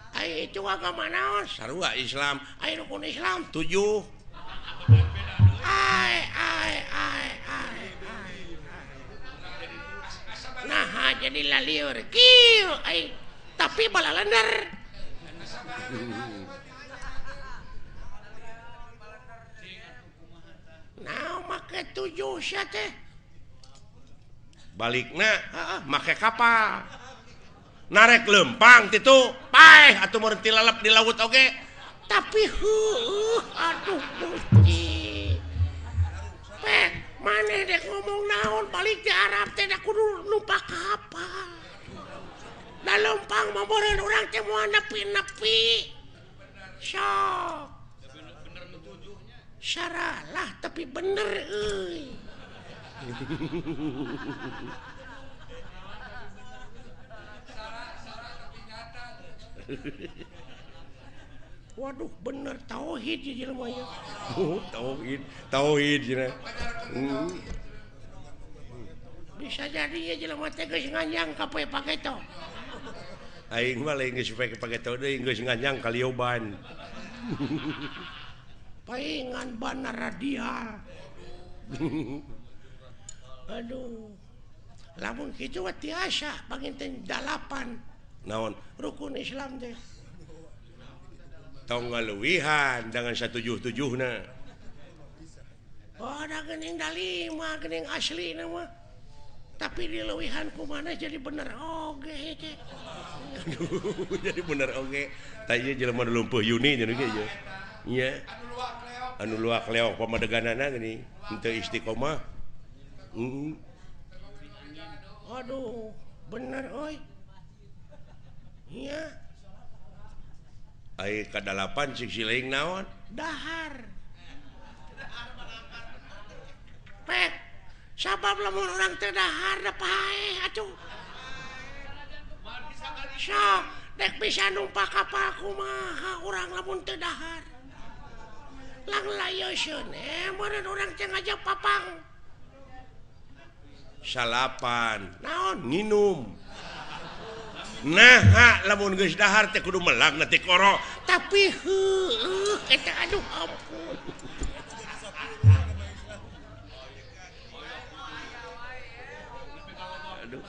Ai itu agama naon? Sarua Islam. Ai rukun Islam 7. Ai ai ai ai. Nah jadi lalieur kieu ai tapi balalender. Nah make 7 sia teh. Balikna heeh make kapal. Narek lempang titu paeh atuh mun tilalep di laut oge tapi heueuh aduh Gusti pek maneh dek ngomong naon balik di Arab teh da kudu numpak kapal da lempang mah meureun urang teh moal nepi-nepi sok saralah tapi bener euy. Waduh bener tauhid ya jelema nya. Oh, tauhid, tauhid cenah. Bisa jadi ya jelema teh geus nganyang ka poe paketo. Aing mah lain geus poe paketo deui geus nganyang ka lioban. Paingan bana radial. Aduh. Lamun kitu mah tiasa panginten 8. Naon rukun Islam teh tong ngaluwihan dengan 177na. Oh da geuning da 5 geuning asli na mah tapi dileuwihan kumaha jadi bener oge teh. Aduh jadi bener oge tah ieu jelema nu lumpuh Yuni nya ge ieu nya anu luak leok pamadeganana geuning henteu istiqomah. Aduh bener euy. Iya. Ai kadalapan cik siling naon? Dahar. Pek. Sabab lamun urang teu dahar da paeh atuh. Sok dek bisa numpak kapal kumaha urang lamun teu dahar. Lang layoseun meureun urang teh ngajak papang. Salapan. Naon? Nginum. Nah, lamun geus dahar teh kudu melak na teh koro. Tapi heueuh eta aduh ampun. Aduh.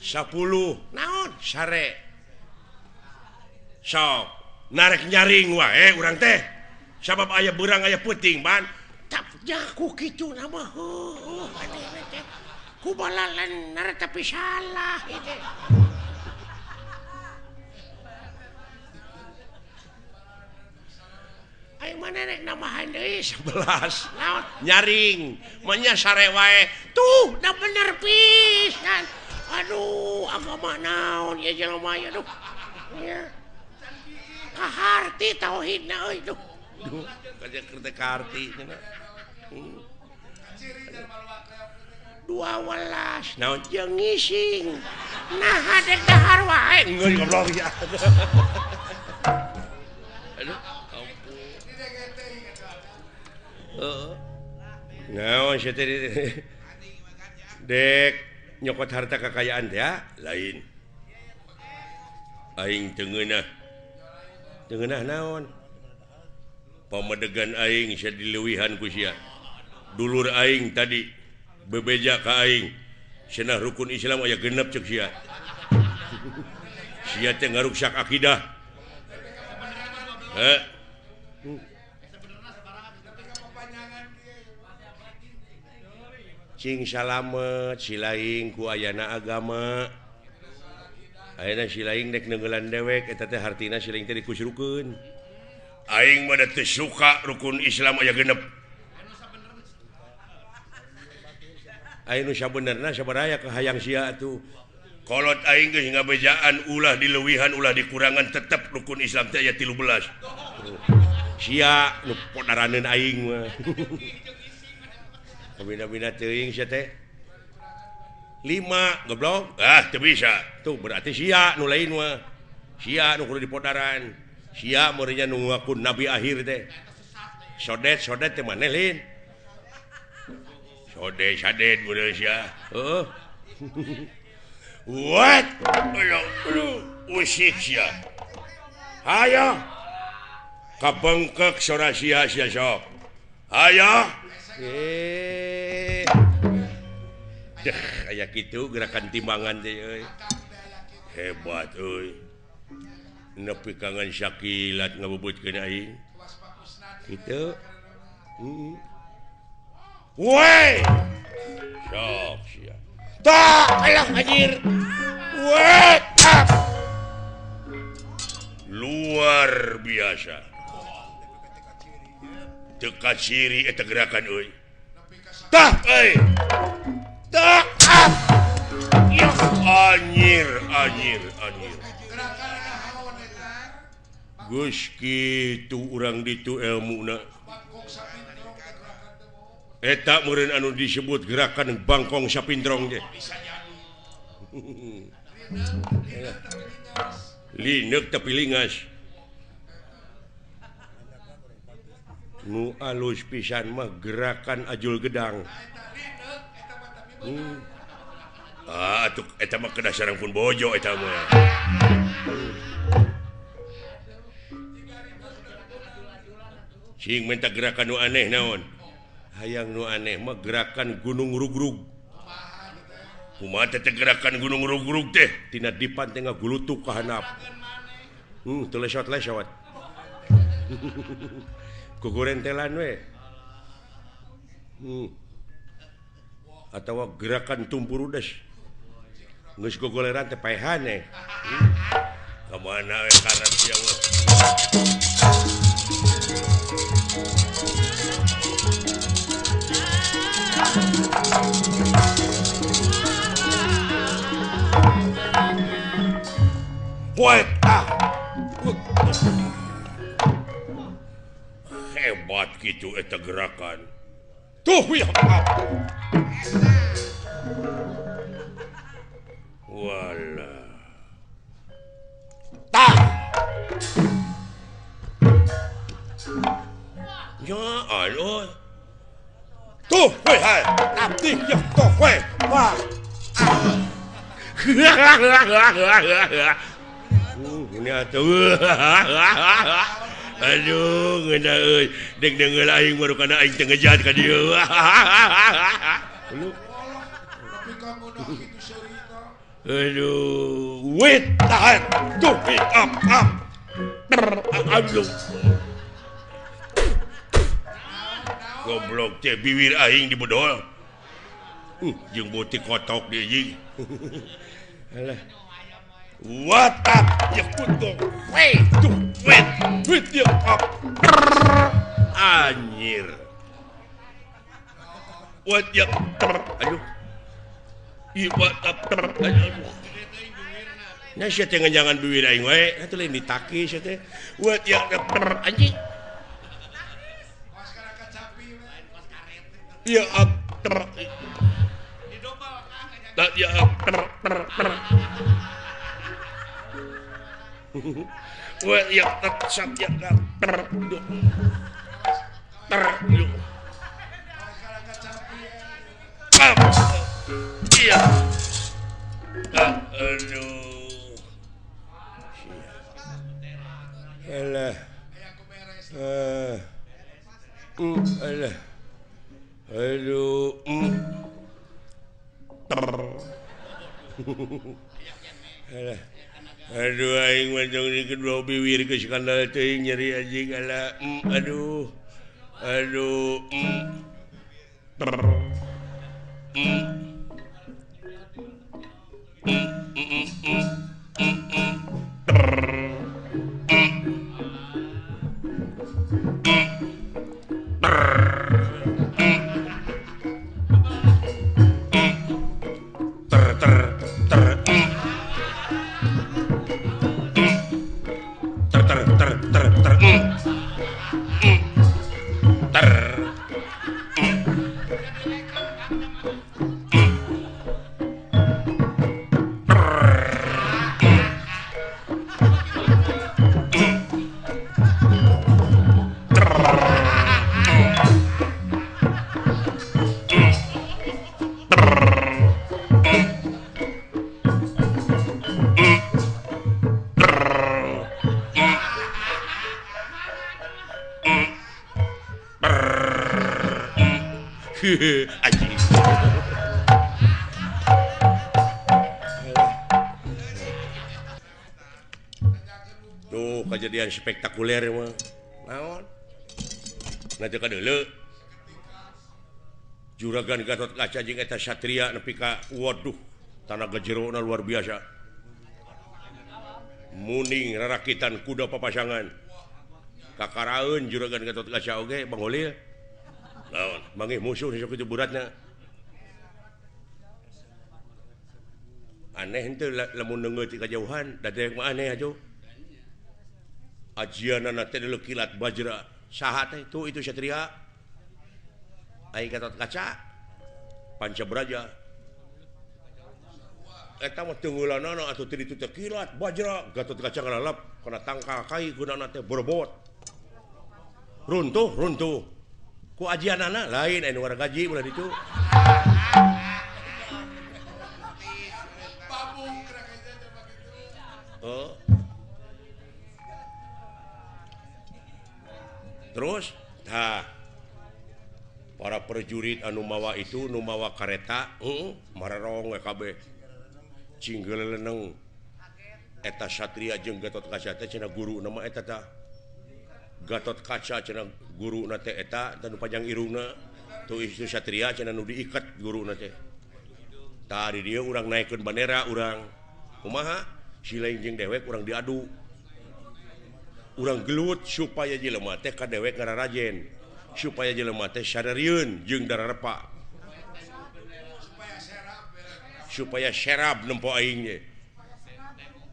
10 naon sare. Sok narek nyaring wae urang teh. Sabab aya beurang aya peuting ban. Jaku kitu nama heueuh teh ku balalener tapi salah itu. Aing mana rek nambahan deui 11 naon nyaring mah sare wae tuh da bener pisan. Aduh agama naon ya jelema ya aduh nya kaharti tauhidna euy duh duh kaja keur teh kaharti cenah. 12 naon jeung ngising nah dek dahar wae geus goblok ya. Aduh ampun. Heeh. Naon sia teh dek nyokot harta kekayaan teh ya lain. Aing teu ngeunah. Teu ngeunah naon? Pamedegan aing sia dileuwihan ku sia. Dulur aing tadi bebeja ka aing. Cenah rukun Islam aya genep ceuk sia. Sia teh ngaruksak akidah. Heh. Cing salamet silaing ku ayana agama. Ayeuna silaing dek neungeulan dewek eta teh hartina silaing teh dikusrukeun. Aing mah teu suka rukun Islam aya genep. Aing nu sabenerna sabaraha kahayang sia atuh. Kolot aing geus ngabejaan ulah dileuwihan ulah dikurangan tetep rukun Islam teh aya 13. Sia nu podaraneun aing mah. Kabina-bina teuing sia teh. 5 goblok. Ah teu bisa. Tuh berarti sia nu lain mah. Sia nu kudu dipodaran. Sia meureunnya nu ngaku nabi akhir teh. Sodet-sodet teh maneh lain. Sodet sadet meureun sia. Heuh. What? Aduh, usik sia. Hayo. Kabengkek sora sia sia sok. Hayo. Deh, aya kitu gerakan timbangan teh euy. Hebat euy. Nepi kangen sakilat ngabubutkeun aing. Kitu. Heeh. Woi. Sok sia. Tak, alah anjir. Woi, up. Luar biasa. Teu kaciri eta gerakan euy. Tah euy. Tah. Yah, anjir, anjir, anjir. Geus kitu urang ditu elmuna. Eta meureun anu disebut gerakan bangkong sapindrong teh. Lineuk tapi lingas. Nu alus pisan mah gerakan ajul gedang. Ah, atuh eta mah kedah sareng pun bojo eta mah. Cing minta gerakan nu aneh naon? Hayang nu aneh mah gerakan gunung rugrug. Kumaha teh gerakan gunung rugrug teh? Tina dipan teh ngagulutuk ka handap. Teu lesot-lesot. Kugurentelan we. Atawa gerakan tumpurudes. Geus gogoleran teh paehan eh. Ka mana we karep sia mah. Woi, ah. Hebat gitu eta gerakan. Tuh ya. Wala. Tah. Ya Allah. Tuh, woi, hai. Abdi ya tuh, woi. Wah. Ini atuh. Aduh, ngeunah euy. Deg deungeul aing baru kana aing teu ngejat ka dieu. Aduh, wait, tahan. Tuh, up, up. Aduh. Goblok teh biwir aing dibedol. Jeung beuti kotok deui jeung. Alah. What up? Ya kutu. Wait, tuh, wait, wait ya up. Anjir. What ya? Aduh. Ih, what up? Aduh. Nya sia teh nganjangan biwir aing wae, atuh lain ditaki sia teh. What ya? Anjing. Ya up. Tak ya up. Wah, ya tak ya ter ter iya. Aduh. Alah. Alah. Aduh. Alah. Aduh aing mah jong di kedua biwir geus skandal teuing nyeri anjing alah. Aduh. Aduh. Anjing. Tuh kejadian spektakuler mah. Naon? Nanti ka deuleu. Juragan Gatot Kaca jeung eta Satria nepi ka waduh, tanaga jerona luar biasa. Muning rarakitan kuda papasangan. Kakaraeun Juragan Gatot Kaca oge Bang Holil. Naon, manggih musuh sok kitu beratna. Aneh henteu lamun neungeut ti kajauhan, da dewek mah aneh atuh. Ajianana teh deuleu kilat bajra. Saha teh tuh itu Satria. Aing Gatot Kaca Panca Braja. Eta mah teungeulanana atuh teu ditu teh kilat bajra, Gatot Kaca ngalalap kana tangkal kai gunana teh borbot. Runtuh, runtuh. Ku ajianana lain anu wargaji ulah ditu. Oh. Terus tah para prajurit anu mawa itu nu mawa kareta, mararong we kabeh. Cinggeleneng eta Satria jeung Gatot Kaca teh cenah guru nama eta tah. Gatot Kaca cenah guruna teh eta tanu panjang irungna tuh itu Satria cenah nu diikat guruna teh. Tah di dieu urang naikeun bandera urang. Kumaha? Si lain jeung dewek urang diadu. Urang gelut supaya jelema teh ka dewek ngararajen. Supaya jelema teh sadarieun jeung dararepa. Supaya serab nempo aing ge.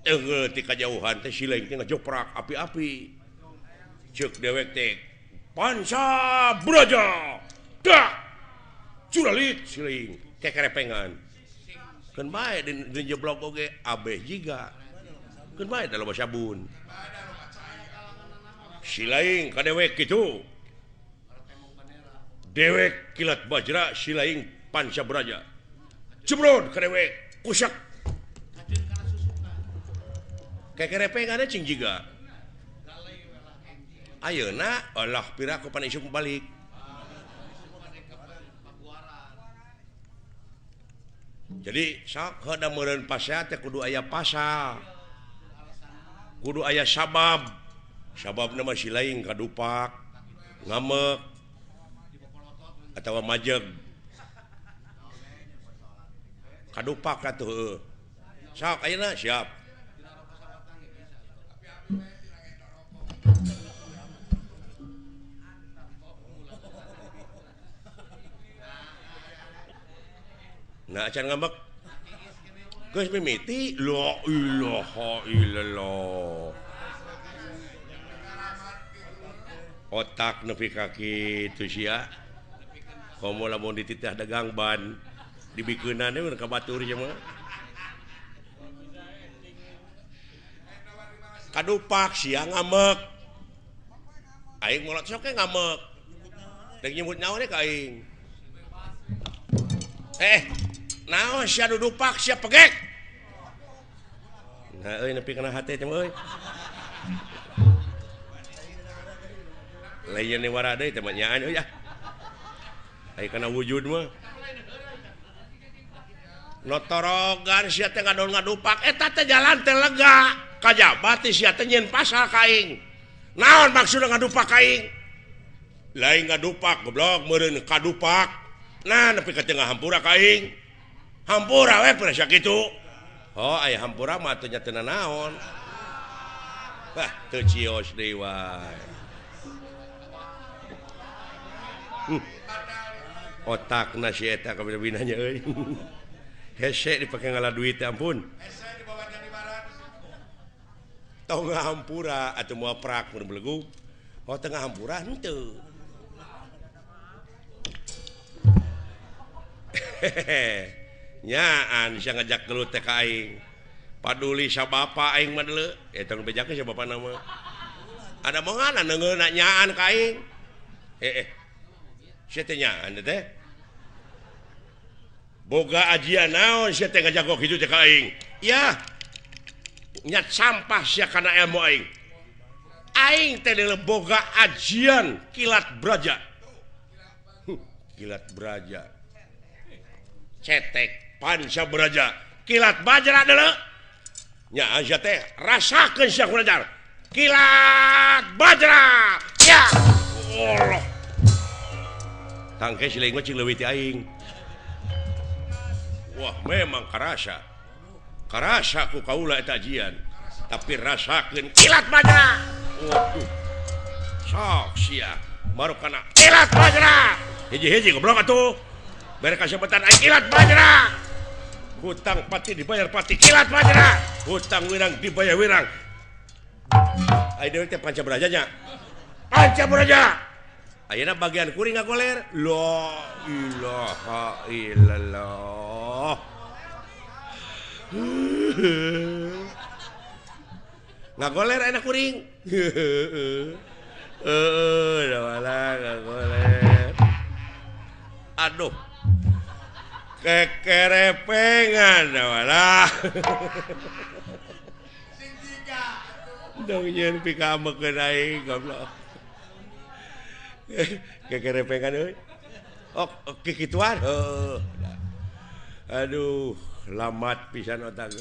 Teunggeul ti kajauhan teh si lain teh ngajoprak api-api. Ceuk dewek teh Panca Braja. Dak. Curalit siling kekerepengan. Keun bae di jeblok oge abeh jiga. Keun bae da loba sabun. Silaing ka dewek kitu. Dewek kilat bajra silaing Panca Braja. Jebrod ka dewek kusak. Kekerepengan cing jiga. Ayeuna Allah piraku pan isuk balik. Jadi sok heuda meureun pasea teh kudu aya pasal. Kudu aya sabab. Sababna mah si lain kadupak, ngamek atawa majeg. Kadupak atuh heueuh. Sok ayeuna siap. Nah, acan ngambek. Geus mimiti la ilaha illallah. Otak nepi ka kitu sia. Komo lamun dititah dagang ban dibikeunana we ka batur sia mah. Kadupak sia ngambek. Aing molot sok ge ngambek. Deuk nyebut nyawa ka aing. Naon sia dudupak sia pegek. Nah euy nepi kana hate teh euy. Lain wara deui teh mah nyaan euy ah. Aya kana wujud mah. Notorogan sia teh ngadon ngadupak eta teh jalan teh lega. Kajaba teh sia teh nyieun pasal ka aing. Naon maksudna ngadupak ka aing? Lain ngadupak goblok meureun kadupak. Nah nepi ka tengah hampura ka aing. Hampura we pernah sakitu. Oh aya hampura mah atuh nya teu nanaon. Wah teu cios deui wae. Otakna si eta kabina-binanya euy. Hese dipake ngala duit ampun. Hese dibawa jadi barat. Tong hampura atuh moal prak mun belegug. Oh tengah hampura henteu. Nyaan sia ngajak gelut teh ka aing. Paduli sa bapa aing mah deuleu. Eta nu bejakeun sa bapana mah. Ada mongan neungeuna nyaan ka aing. Sia teh nyaan teh. Boga ajian naon sia teh ngajagok kitu teh ka aing. Yah. Nyat sampah sia kana ilmu aing. Aing teh deuleu boga ajian kilat braja. Kilat braja. Cetek panca braja. Kilat bajra deuleu. Nya sia teh rasakeun sia ku ajar. Kilat bajra. Ya. Allah. Tangke si leung mah cing leuwih ti aing. Wah memang karasa. Karasa ku kaula eta ajian. Tapi rasakeun kilat bajra. Waduh. Sok sia baru kana kilat bajra. Hiji-hiji goblok atuh. Bere kasebetan aing kilat bajra. Hutang pati dibayar pati kilat bajra. Hutang wirang dibayar wirang. Aing deui teh panca braja nya. Panca braja. Ayeuna bagian kuring ngagoler. La ilaha illallah. Ngagoler ayeuna kuring. Heeh, da ngagoler. Aduh. Kekerepengan walah. Sing tiga. Dong nyeun pikamekeun aing goblok. Kekerepengan euy. Oh, kikituan. Heuh. Aduh, lamat pisan otak.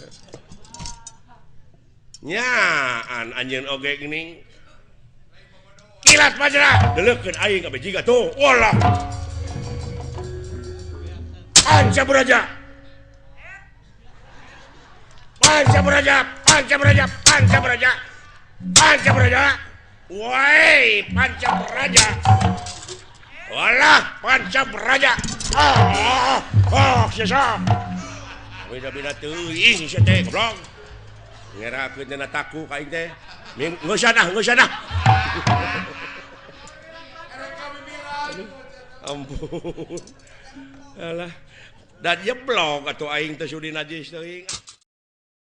Nyaan anjeun oge geuning. Kilat bajra, deuleukeun aing ka bejiga tuh. Walah. Panca braja. Panca braja, panca braja, panca braja. Panca braja. Woi, panca braja. Walah, panca braja. Ah, oh, sesa. Beda-beda teuing sia teh goblok. Ngerakeun dina taku ka aing teh. Geus ah, geus ah. Ampun. Alah. Dan jeblok atuh aing teh sudi najis teuing.